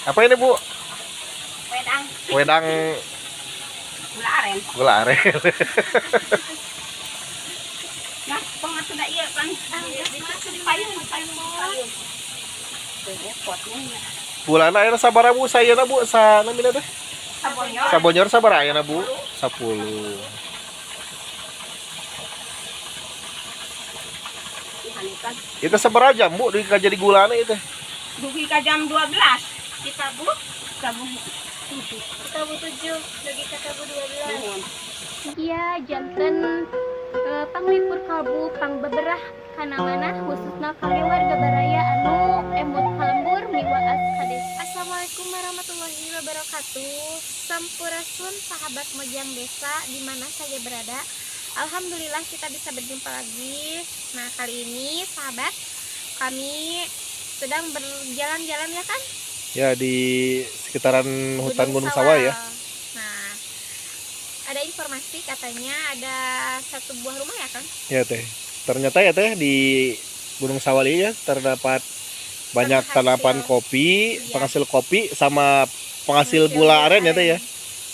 Apa ini, Bu? Wedang. Wedang gula aren. Gula aren. Nah, pengatuh da ieu pan. Payung, payung. Gulana ayeuna sabaraha, Bu? Sayeuna, Bu, sa namina teh? Sabonyor. Sabonyor sabaraha ayeuna, Bu? 10. Itu sabaraha jam, Bu, di jadi gulana itu? Dugi ka jam 12. Kita Bu, tabuh 7. Tabuh 7, dugi ka tabuh 12. Iya, janten panglipur kalbu pangbeberah kana manah khususna kangge warga baraya anu emut ka lembur miwaas ka desa. Assalamualaikum warahmatullahi wabarakatuh. Sampurasun sahabat Mojang Desa di mana saja berada. Alhamdulillah kita bisa berjumpa lagi. Nah, kali ini sahabat kami sedang berjalan-jalan ya kan? Ya, di sekitaran hutan Gunung Sawal ya. Nah, ada informasi katanya ada satu buah rumah ya kan? Ya teh. Ternyata ya teh di Gunung Sawal ini ya terdapat banyak penghasil tanaman kopi, iya, penghasil kopi sama penghasil penghasil gula aren ya teh ya.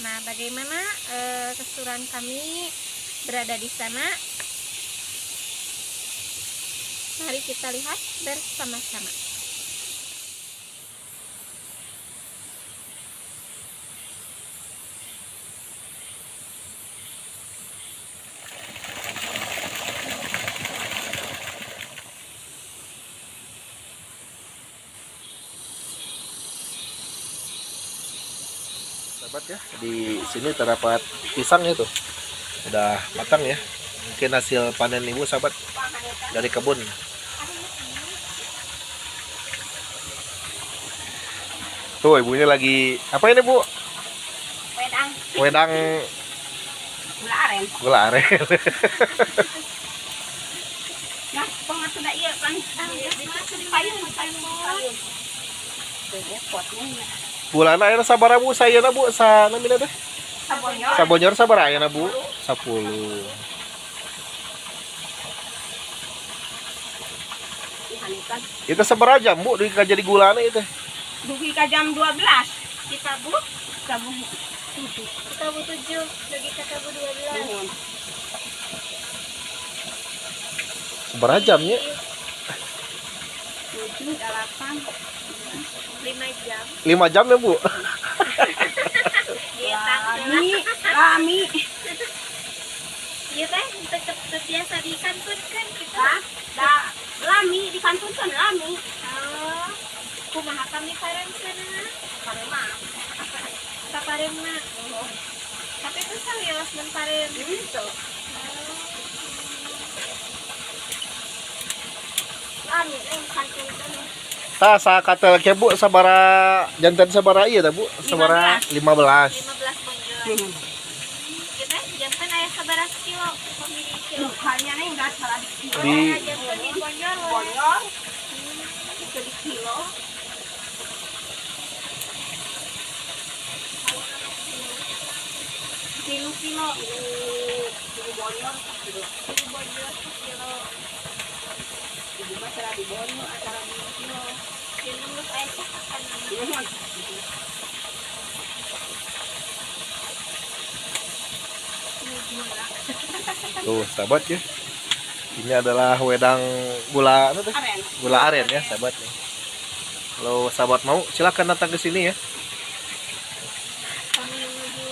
Nah, bagaimana keseruan kami berada di sana? Mari kita lihat bersama-sama. Sahabat ya, di sini terdapat pisang ya tuh. Udah matang ya. Mungkin hasil panen ibu sahabat dari kebun. Tuh ibunya lagi apa ini, Bu? Wedang. Wedang gula aren. Gula aren. Nah, pengatuh da ieu pan. Payung, payung. Gulana ayeuna sabaraha, Bu? Sayeuna, Bu, sa namina teh? Sabonyor. Sabonyor sabaraha ayeuna, Bu? 10. Itu sabaraha jam, Bu, di jadi gulana itu? Dugi ka jam 12. Kita Bu, tabuh 7. Tabuh 7, dugi ka tabuh 12. Sabaraha jamnya? 7, 8, 5 jam. 5 jam ya, Bu? Lami, lami. Iya teh, tetep biasa dikantunkan gitu. Hah? Da, lami dikantunkan lami. Oh, kumaha kami parem sana? Parema. Saparemna. Tapi itu salios mun parem. Gitu. Lami kantunkan. Tah sa katel ke, Bu, sabaraha janten sabaraha ieu teh, Bu? Sabaraha 15. 15 bonjol. Ieu teh janten aya sabaraha kilo pemilih kilo? Hanya nih enggak salah di kilo. Di janten di bonjol. Bonjol. Itu di kilo. Tilu kilo. Tilu bonjol kilo. Tilu bonjol kilo. Ibu mah cara di bonjol acara di kilo. Tilu geus aya cakakan. Tuh, sahabat ya. Ini adalah wedang gula apa tuh? Aren. Gula aren ya, sahabat nih. Kalau sahabat mau silakan datang ke sini ya. Kami menuju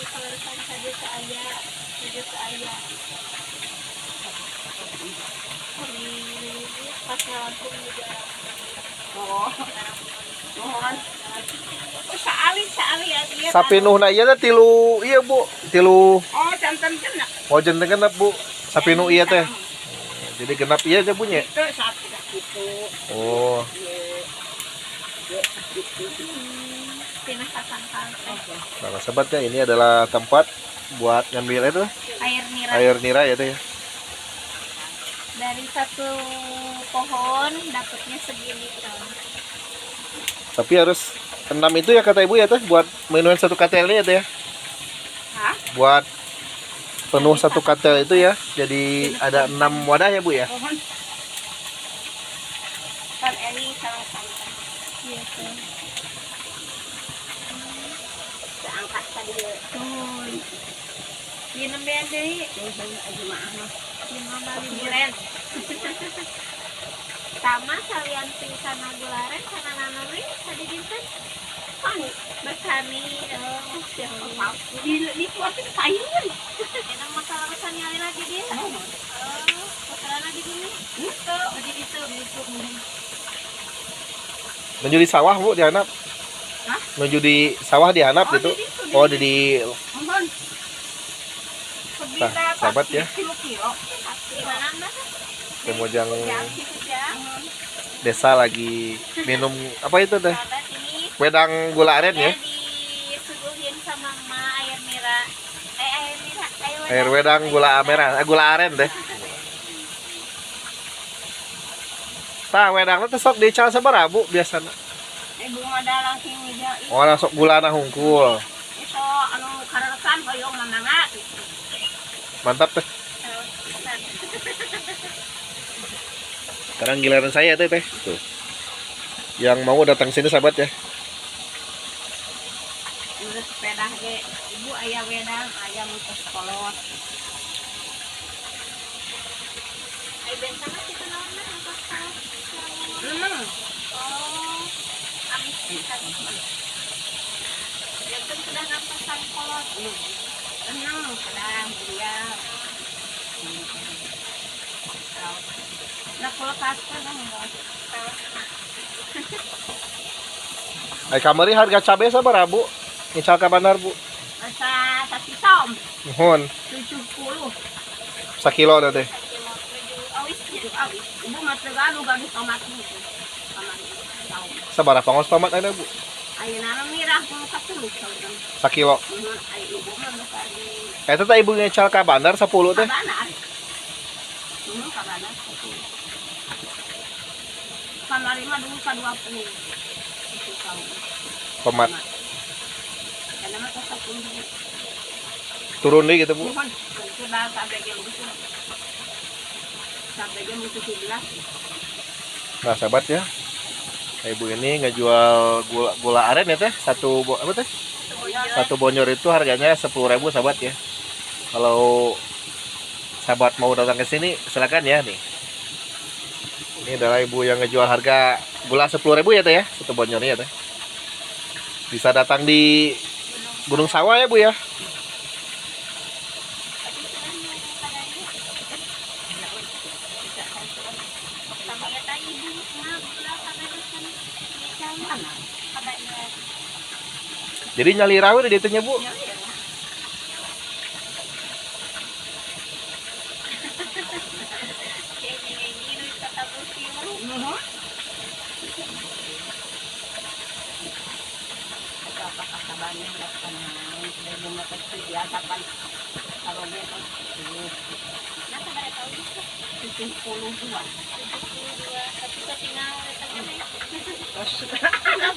kaleresan saja ke ayah, menuju ke ayah. Kami pas ngalangkung juga. Oh. Mohon. Saali, saali ya dia. Sapinuhna ieu teh tilu ieu, Bu, tilu. Oh, janten genep. Oh, janten genep, Bu. Sapinu ieu teh. Jadi genap ieu aja punya. Itu satu gitu. Oh. Tina sasangkal teh. Nah, sahabat ya, ini adalah tempat buat ngambil itu air nira. Air nira ya teh ya. Dari satu pohon dapatnya segini kan. Tapi harus 6 itu ya kata ibu ya teh buat minuman satu katel ini ya teh ya. Hah? Buat penuh satu katel itu ya. Jadi ada 6 wadah ya, Bu ya. Pohon. Kan ini sama-sama. Iya teh. dieu. Nuhun. Ieu nembean deui. Nuhun jemaah mah. Lima Liburan. Tama salian ti kana gularen kana nanami tadi dinten Pani. bertani oh Oh, di keluarga sayur. Enak masalah bertani lagi dia. Oh, masalah di bumi. Itu. Di itu. Itu. Menuju di sawah, Bu, di handap. Hah? Menuju di sawah di handap Oh, gitu. di situ, Oh, di Mohon. Nah, sahabat ya. Kilo-kilo. Di mana Mas? Mojang Ya, situ ya. desa lagi minum apa itu teh? Sahabat ini Wedang gula aren ya. Disuguhin sama emak air merah. Air merah, Air wedang gula merah, gula aren teh. Tah wedangna teh sok dical sabaraha, Bu, biasana? Ibu modal langsung meja. Oh, sok gulana hungkul. Itu anu kareresan hoyong mamanga. Mantap teh. Sekarang giliran saya teh teh. Tuh. Yang mau datang sini sahabat ya. Udah sepeda ge, ibu aya wedang, ayam tos kolot. Air bentang itu naon mah apa Memang Oh, amis pisan. Janten sudah ngantosan kolot. tenang sedang dia. Nah, kalau pasta kan enggak. Ai kamari harga cabe sabaraha, Bu? Ngical ka bandar, Bu? Rasa sasi som Nuhun. 70. Sakilo da teh. Sakilo menuju awis nya. Tujuh awis. Ibu mah teu gaduh gaduh tomat gitu. Tomat tahu. Sabaraha pangos tomat ayeuna, Bu? Ayeuna mah mirah puluh 10 saurang. Sakilo. Nuhun ai ibu mah geus di Eta teh ibu ngical ka bandar 10 teh. Kabandar. Nuhun ka bandar 10. Kamari mah dulu ka 20. Itu kamu. Tomat. Karena mah tos 10. Turun deui gitu, Bu. Nuhun sudah sampai jam itu. Sampai jam 17. Nah, sahabat ya. Ibu ini ngejual gula aren ya teh, satu apa teh? Satu bonyor itu harganya 10.000 sahabat ya. Kalau sahabat mau datang ke sini silakan ya nih. Ini adalah ibu yang ngejual harga gula 10.000 ya teh ya, satu bonyornya ya teh. Bisa datang di Gunung Sawah ya Bu ya. Sama eta ibu mah gula kaberusan ngical Mana? ka bandar. Jadi nyali rawe di ditu nya Bu. Ya, ya. Kayak gini kata busi mah. Nuhun. Apa kasabannya tenang, ibu mah tos biasa kan. Kalau dia tos Nah, sabaraha tahun itu? 72. 72. Tapi ketinggal eta teh. Tos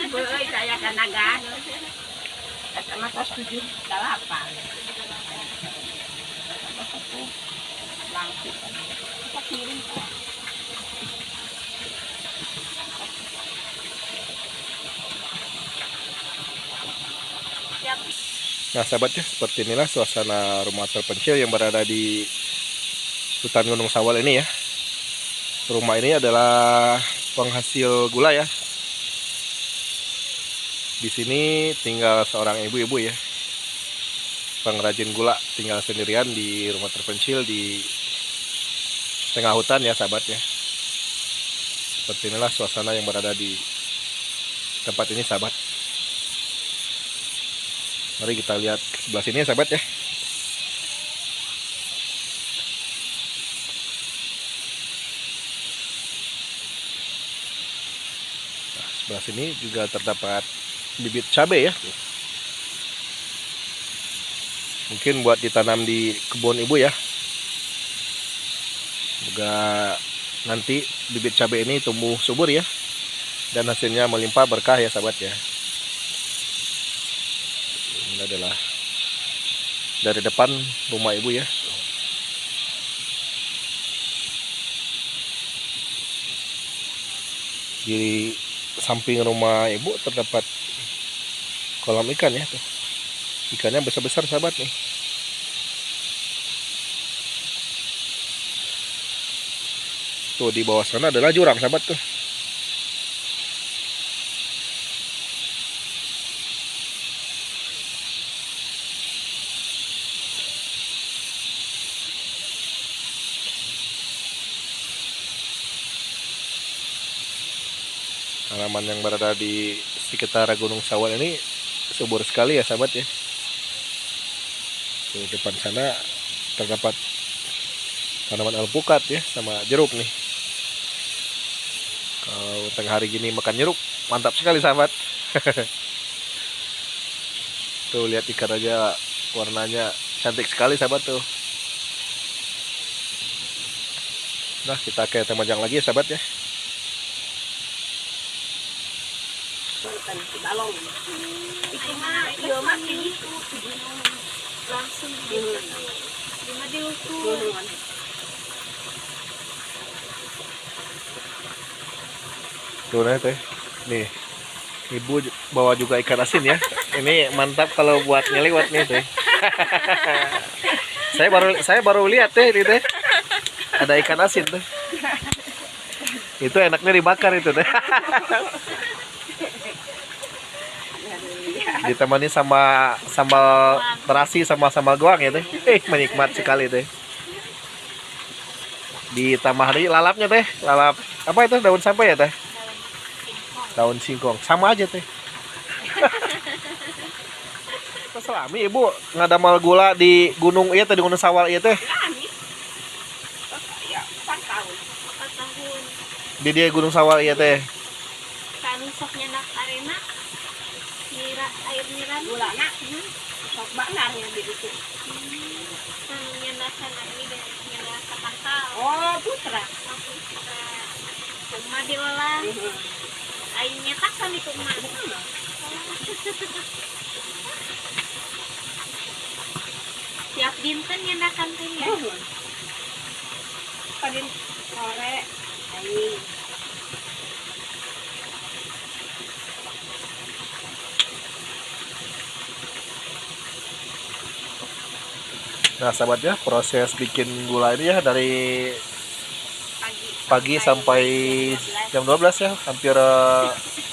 beuy saya kana gaduh. Eta mah tos 78. Langsung. Kita kirim Pak. Siap. Nah sahabat ya, seperti inilah suasana rumah terpencil yang berada di hutan Gunung Sawal ini ya. Rumah ini adalah penghasil gula ya. Di sini tinggal seorang ibu-ibu ya, pengrajin gula, tinggal sendirian di rumah terpencil di tengah hutan ya sahabat ya. Seperti inilah suasana yang berada di tempat ini sahabat. Mari kita lihat ke sebelah sini ya sahabat ya. Nah, sebelah sini juga terdapat bibit cabai ya. Mungkin buat ditanam di kebun ibu ya. Semoga nanti bibit cabai ini tumbuh subur ya, dan hasilnya melimpah berkah ya sahabat ya. Ini adalah dari depan rumah ibu ya. Di samping rumah ibu terdapat kolam ikan ya tuh. Ikannya besar-besar sahabat nih. Tuh di bawah sana adalah jurang sahabat tuh. Tanaman yang berada di sekitar Gunung Sawal ini subur sekali ya sahabat ya. Di depan sana terdapat tanaman alpukat ya, sama jeruk nih. Kalau tengah hari gini makan jeruk mantap sekali sahabat. Tuh lihat ikan aja warnanya cantik sekali sahabat tuh. Nah, kita ke Temajang lagi ya sahabat ya. Langsung diukur. Tuh nah, teh. Nih, ibu bawa juga ikan asin ya. Ini mantap kalau buat ngeliwat nih teh. Saya baru lihat teh ini teh. Ada ikan asin tuh. Itu enaknya dibakar itu teh. Ditemani sama sambal terasi sama sambal goang ya teh. Menikmat sekali teh. Ditambah lagi lalapnya teh, lalap apa itu, daun sampai ya teh? Daun singkong. Sama aja teh. Selami ibu ngadamal gula di gunung iya teh, di Gunung Sawal iya teh. Ya, 4 tahun. 4 tahun. Di dia Gunung Sawal iya teh. Kami sok nyenak arena. Nira air nira gulana. Sok banarnya di situ. Nyenak sana ini dari nyenak tangkal. Oh, putra. Oh, putra. Cuma diolah. Airnya tak kami kumaha. Tiap dinten nyendakan teh ya. Tadi sore aing. Nah sahabat ya, proses bikin gula ini ya dari pagi sampai jam 12 ya, hampir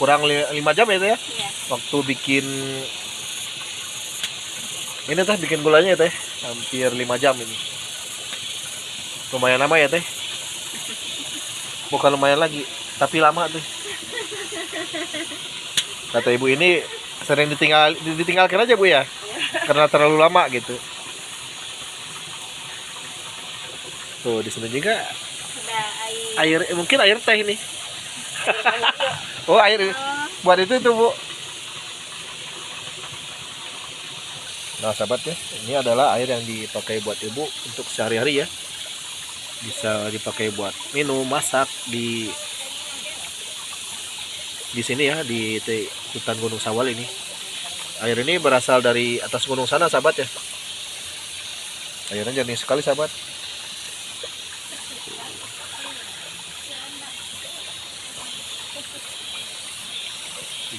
kurang 5 jam ya itu ya. Iya. Waktu bikin ini teh, bikin gulanya ya teh, hampir 5 jam ini. Lumayan lama ya teh. Bukan lumayan lagi, tapi lama tuh. Kata ibu ini sering ditinggalkan aja bu ya, karena terlalu lama gitu. Tuh di sini juga air, mungkin air teh ini. Oh air buat itu tuh bu. Nah sahabat ya, ini adalah air yang dipakai buat ibu untuk sehari-hari ya. Bisa dipakai buat minum, masak di sini ya, di hutan Gunung Sawal ini. Air ini berasal dari atas gunung sana sahabat ya. Airnya jernih sekali sahabat.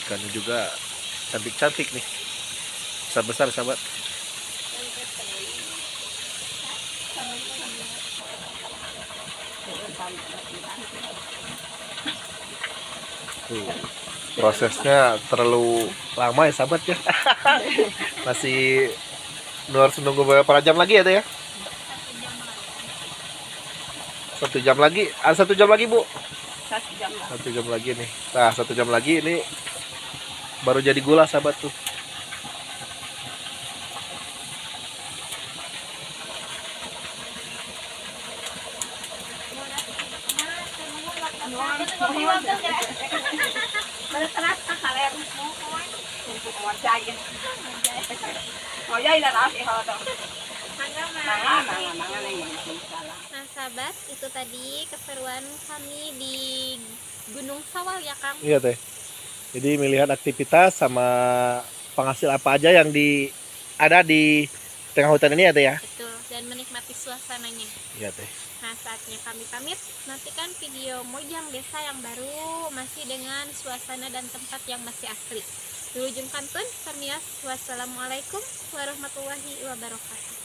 Ikannya juga cantik-cantik nih, besar-besar sahabat. Tuh, prosesnya terlalu lama ya sahabat ya. Masih harus nunggu beberapa jam lagi ya teh ya. 1 jam lagi, ada 1 jam lagi bu. 1 jam. 1 jam lagi nih. Nah 1 jam lagi ini baru jadi gula sahabat tuh. Nah sahabat, itu tadi keseruan kami di Gunung Sawal ya Kang. Iya teh. Jadi melihat aktivitas sama penghasil apa aja yang ada di tengah hutan ini ya teh ya. Betul, dan menikmati suasananya. Iya teh. Nah saatnya kami pamit, nantikan video Mojang Desa yang baru masih dengan suasana dan tempat yang masih asri. Wilujeng kantun, permios. Wassalamualaikum warahmatullahi wabarakatuh.